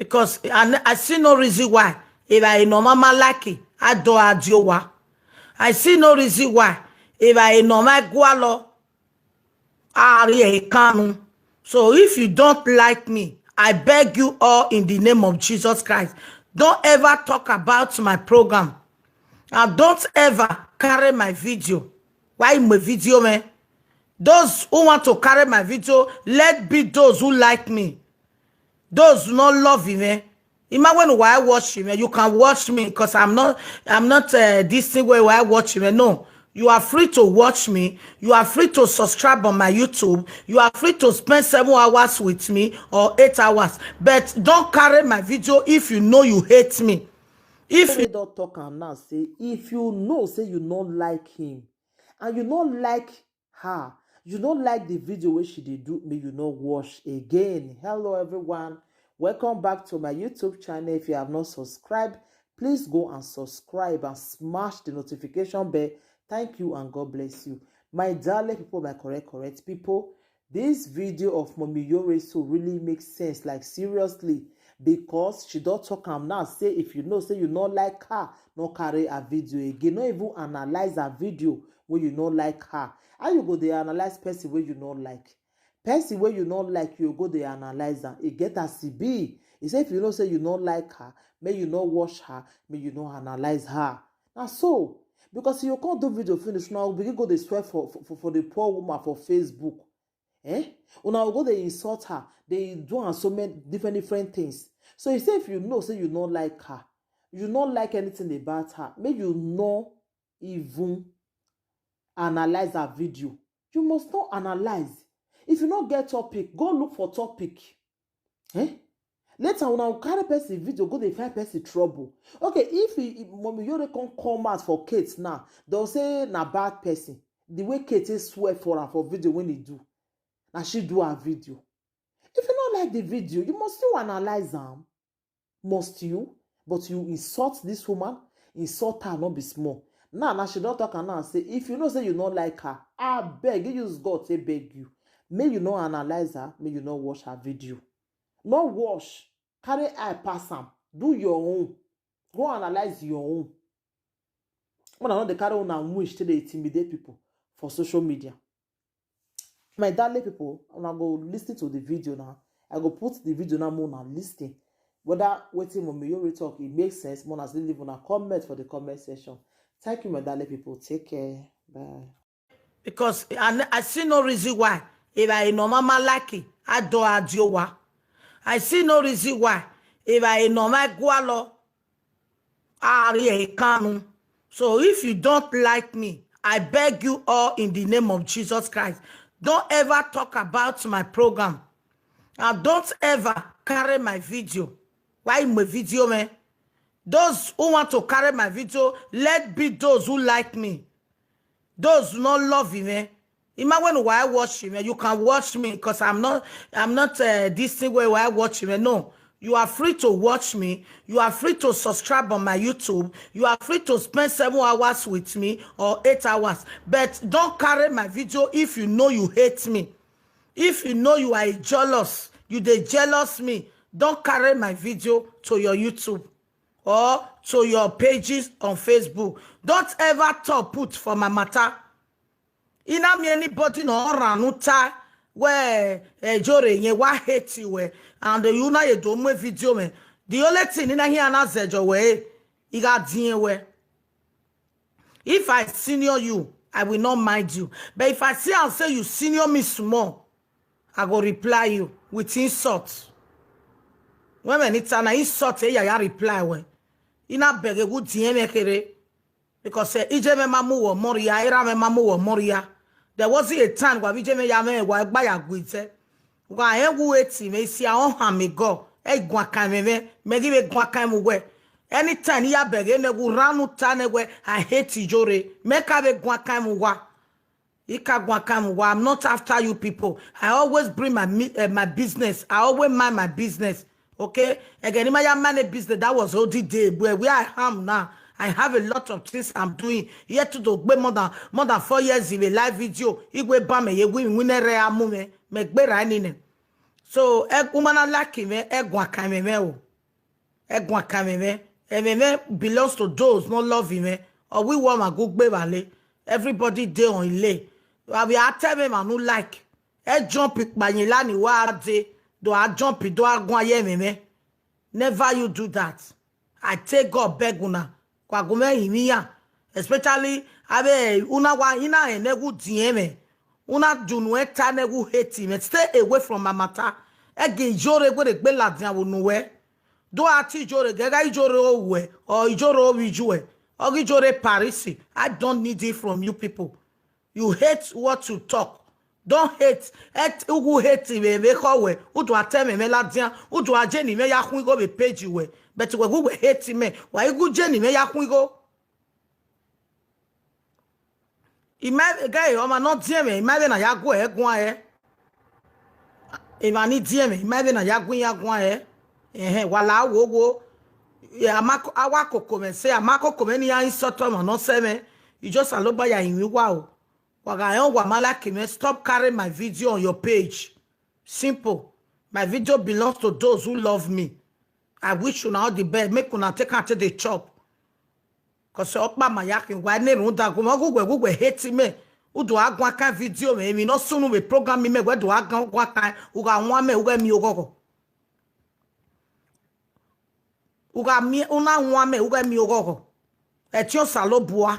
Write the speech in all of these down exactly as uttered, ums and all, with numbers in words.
Because I, I see no reason why. If I no mama like it, I do a diowa. I see no reason why. If I no my gualo, I kanu. So if you don't like me, I beg you all in the name of Jesus Christ, don't ever talk about my program. And don't ever carry my video. Why my video, man? Those who want to carry my video, let be those who like me. Those who not love me, man. Imagine why I watch you, man. You can watch me because I'm not, I'm not uh, this thing where I watch you, man. No, you are free to watch me. You are free to subscribe on my YouTube. You are free to spend seven hours with me or eight hours. But don't carry my video if you know you hate me. If you don't talk am now, say if you know say you not like him and you not like her, you not like the video where she did do me, you not watch again. Hello everyone, welcome back to my YouTube channel. If you have not subscribed, please go and subscribe and smash the notification bell. Thank you and God bless you, my darling people, my correct correct people. This video of Mommy Yore so really makes sense, like seriously, because she don't talk am now. Say if you know say you not like her, not carry a video again, not even analyze a video where you not like her. How you go they analyze person where you not like? Person where you not like, you go they analyze her. It get as e be. He say if you know say you not like her, may you not watch her, may you not analyze her. Now so, because you can't do video finish now, begin go they swear for, for, for the poor woman for Facebook. Eh? Una go they insult her. They do am so many different different things. So he say if you know say you not like her, you not like anything about her, may you not even analyze her video. You must not analyze. If you not get topic, go look for topic. Eh? Later, when I carry person video, go they find person trouble. Okay, if he, he- Mommy Yore can come out for Kate now, they'll say na bad person. The way Kate is swear for her for video when he do, now she do her video. If you not like the video, you must still analyze them. Must you? But you insult this woman, insult her not be small. Now, now she don't talk and now say if you know say you not like her, I beg you use God to beg you. May you not analyze her, may you not watch her video. Not watch, carry eye pass am, do your own, go analyze your own. When I know they carry on and wish till they intimidate people for social media. My darling people, when I go listen to the video now, I go put the video now more now listen. Whether waiting on me you talk, it makes sense. More as leave on a comment for the comment section. Thank you, my darling people. Take care. Bye. Because I, I see no reason why. If I no mama like it, I do a diowa. I see no reason why. If I no my gualo, I kanu. So if you don't like me, I beg you all in the name of Jesus Christ, don't ever talk about my program. And don't ever carry my video. Why my video, man? Those who want to carry my video, let be those who like me. Those who not love me, man. Imagine why I watch you, man. You can watch me because I'm not, I'm not uh, this thing where I watch you, man. No, you are free to watch me. You are free to subscribe on my YouTube. You are free to spend seven hours with me or eight hours. But don't carry my video if you know you hate me. If you know you are a jealous, you they jealous me. Don't carry my video to your YouTube or to your pages on Facebook. Don't ever talk put for my matter. Ina me anybody no ranuta where eh, jore yen wa hate you eh, and you na ye do my video me. The only thing in here na zejo we, iga dien we. If I senior you, I will not mind you. But if I see and say you senior me small, I go reply you with insult. When many time I insult, eh, ya reply when. Ina beg a good D M kere. Because eh, ije me mamu wo moria, era me mamu wo moria. There wasn't a time where ije me ya me wa gba ya gwite. Wa e wu eti me si a on ha me go. E gwa kan me me, me give e gwa kan mu we. Anytime ya beg e ne wu ranu ta ne we, I hate ijore. Me ka be gwa kan mu wa. Ikagwakamuwa, I'm not after you people. I always bring my mi- uh, my business. I always mind my business. Okay? Again, in my mind business, that was O D day. Where, where I am now, I have a lot of things I'm doing. Yet to do more than more than four years in a live video. Igwe bame ye win winere amume. Megbera nine. So, e umana laki me, e gwakame me o. Egwa kameme. Ememe belongs to those not loving me. Or we want a good baby. Everybody dey on ile. I will tell me I no like. E jump it banyilani wa de. Do I jump it? Do I go ye me? Never you do that. I take God beg una. Kwa gume imiya. Especially abe una wa ina enegu dieme. Una dunu eta negu hate him. Stay away from my matter. Ege ijore gwe de gbe ladian wo nuwe. Do ati ijore gega ijore owe or ijore owijue or ijore Paris. I don't need it from you people. You hate what you talk. Don't hate. Et ugu hate me me kowe. Udu atem me ladian. Udu ajeni me ya kwigo be page we. But we go we hate me. Why ugu jeni me ya kwigo? Ima guy o ma no die me. Ima be na ya go e gwa e. Ima ni die me. Ima be na ya gwa ya gwa e. Eh, wala wo wo. Yeah, amako awa koko me say amako koko me ni ya insult ma no se me. You just aloba ya inwi wa o. Waga yon wa malaki me, stop carrying my video on your page. Simple. My video belongs to those who love me. I wish you all the best. Make una take and take the chop. Cause opa mayakin wa ne runda guma gugwe gugwe hate me. Udu agwa kan video me. Emi no sunu me program me. Wedu agwa kan. Uga nwa me uga mi ogogo. Uga mi una nwa me uga mi ogogo. Etio salobua.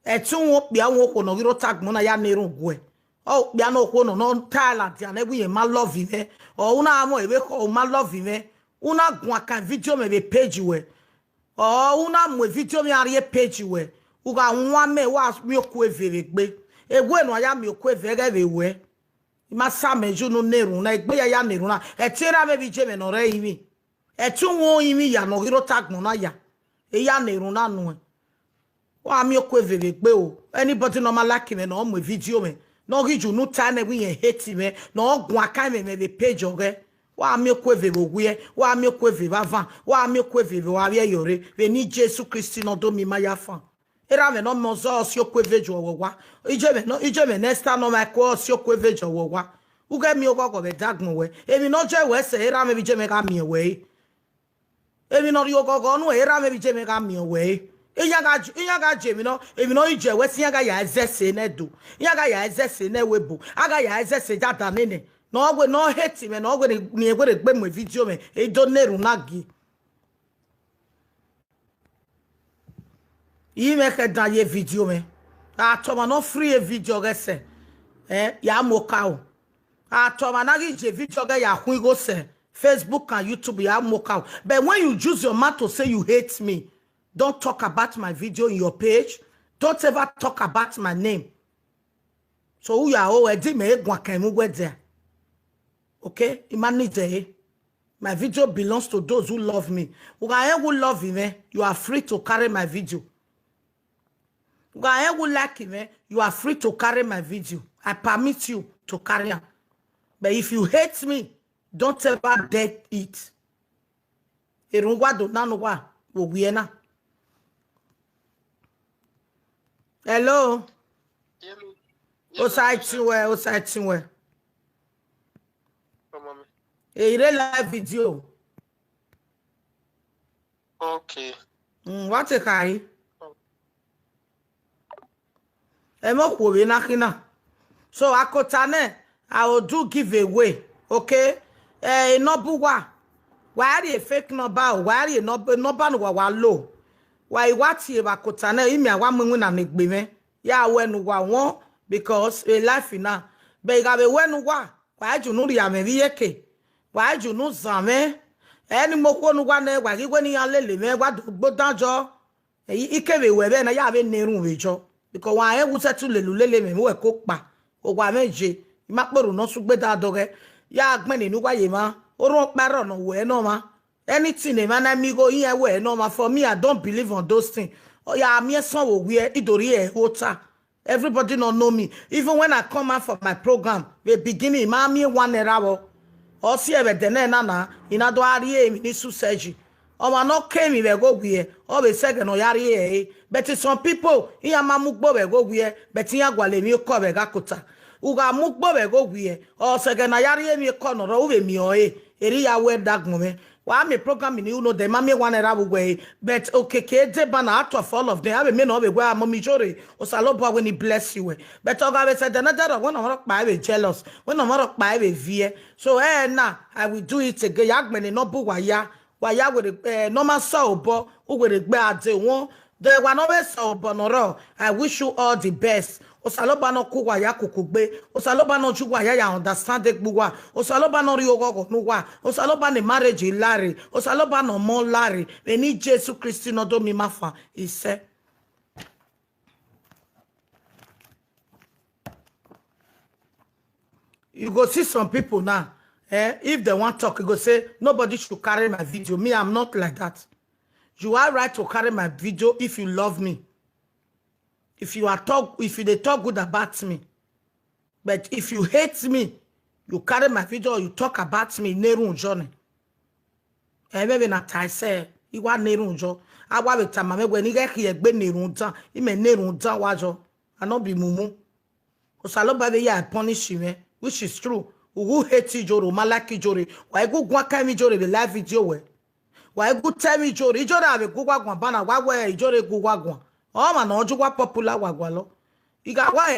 Etio wo pia wo ko no giro tag mo na ya neru gwe. O pia no ko no no talent ya ne wi ma love me. O una amo ebe ko ma love me. Una gwa kan video me be page we. O una mo video me ari page we. Uga nwa me wa mi oku evere gbe. Ewe no ya mi oku evere be we. Ima sa me ju no neru na egbe ya ya neru na. Etira me bi je me no re imi. Etu wo imi ya no giro tag mo na ya. E ya neru na nu. Wa mi oku evere gbe o. Anybody no ma like me no mo video me. No gi ju nu ta ne wi yen hate me. No gun akai me me be page oge. Wa mi oku evere ogu ye. Wa mi oku evere bava. Wa mi oku evere wa ye yore. Be ni Jesu Christi no do mi ma ya fan. Era me no mozo osi oku evejo wo wa. Ije me no ije me nesta no ma ko osi oku evejo wo wa. Uge mi ogogo be dagun we. Emi no je we se era me bi je me ga mi we. Emi no ri ogogo nu era me bi je me ga mi we. Iya ga ju- iya ga je mi no emi no ije we si iya ga ya eze se ne do. Iya ga ya eze se ne we bo. Aga ya eze se dada nene. No we no hate me no we ni ni we re gbe mo video me. E do neru na gi. Yi me ke dan ye video me. Atoma no free a video ge se. Eh, ya mo ka o. Atoma na gi je video ge ya hun go se. Facebook and YouTube ya mo ka o. But when you use your mouth to say you hate me, don't talk about my video in your page. Don't ever talk about my name. So who ya o e di me egwa kan mu gwe there. Okay? Imani there. My video belongs to those who love me. Uga e who love me, you are free to carry my video. Uga e who like me, you are free to carry my video. I permit you to carry am. But if you hate me, don't ever dare it. Erun wa do nanu wa wo wi e na. Hello. Yellow. Yellow. Osai Chinwe, Osai Chinwe. Come on. Hey, you dey live video. Okay. Mm, what a kai? Emo kwo we na kina. So akotane, I will do giveaway. Okay? Eh, no buwa. Why are you a fake number? Why are you number number no wa low? Why what you akotane? Imi awa mu na negbe me. Ya we nu wa won because a life na. Be ga be we nu wa. Wa ju nu ri ame bi yeke. Wa ju nu zan me. Eni mo ko nu wa ne wa gi we ni ya lele me wa do gbo danjo. Eyi ike be we be na ya be nerun we jo. Because wa e wu se tu lelu lele me we ko pa. O wa me je. Ma poro no su gbe da do ge. Ya gbe ni nu wa ye ma. O ro pa ro no we no ma. Anything a man I me go here where no man for me, I don't believe on those things. Oh yeah, I'm here some where idori e hota. Everybody don't know me. Even when I come out for my program, the beginning, man me one hour. Or see ever the name na na in ado ari e mi ni su seji. Or man not came me go where or be second or yari e. But it's some people in a mamu gbo we go where, but in a gwale mi ko be ga kota. Uga mu gbo we go where or second na yari e mi ko no ro we mi o e. Eri ya we dag mo me. Wa me program ni uno de mami one era we. But okay, ke de bana out of all of them. Abe me no be gwa mommy jore. Osaloba when he bless you. But oga we said another one of my be jealous. When of my be fear. So eh na, I will do it again. Yagmene no bu waya. Waya with the eh, normal so bo. Who will be at the one. The one of us so bonoro. I wish you all the best. Osaloba no ku waya kukugbe. Osaloba no ju waya ya understand the gbuwa. Osaloba no ri ogogo nuwa. Osaloba ne marriage ilare. Osaloba no more lare. Eni Jesu Christi no do mi mafa. He said. You go see some people now. Eh, if they want talk, you go say nobody should carry my video. Me, I'm not like that. You are right to carry my video if you love me. If you are talk, if you they talk good about me. But if you hate me, you carry my video or you talk about me, Nerun Johnny. Eh, maybe not I say, you want Nerun Jo. I want to tell my when you get here, be Nerun John. He may Nerun John was. I not be mumu. Osaloba be ya punish him, eh? Which is true. Who hate Ijoro, Malaki Ijoro. Why go gwa kai mi Ijoro be live video we? Why go tell mi Ijoro? Ijoro have a good one, bana, why we Ijoro good one? Oh man, no, you popular wagwalo. You got why